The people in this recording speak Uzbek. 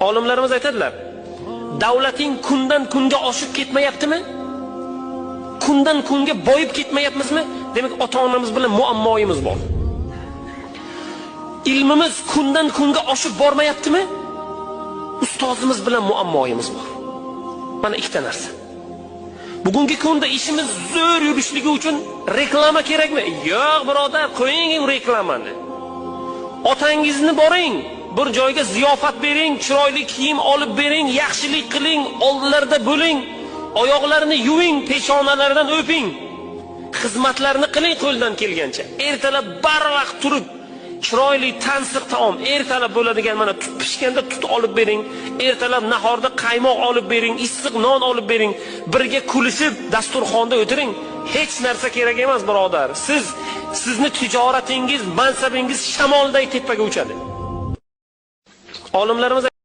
Olimlarimiz aytadilar, davlating kundan kunga oshib ketmayaptimi? Kundan kunga boyib ketmayapmizmi? Demak, ota-onamiz bilan muammoyimiz bor. Ilmimiz kundan kunga oshib bormayaptimi? Ustozimiz bilan muammoyimiz bor. Mana ikkita narsa. Bugungi kunda ishimiz zo'r yurishligi uchun reklama kerakmi? Yo'q, birodar, qo'ying u reklamani. Otangizni boring, bir joyga ziyofat bering, chiroyli kiyim olib bering, yaxshilik qiling, oldilarida bo'ling, oyoqlarini yuving, peshonalaridan o'ping. Xizmatlarni qiling qo'ldan kelgancha. Ertalab barvaqt turib, chiroyli tansiq taom, ertalab bo'ladigan mana tut pishganda tut olib bering, ertalab nahorda qaymoq olib bering, issiq non olib bering, birga kulishib dasturxonda o'tiring. Hech narsa kerak emas, birodar. Sizni tijoratingiz, mansabingiz shamolday tepaga uchadi. Olimlarimiz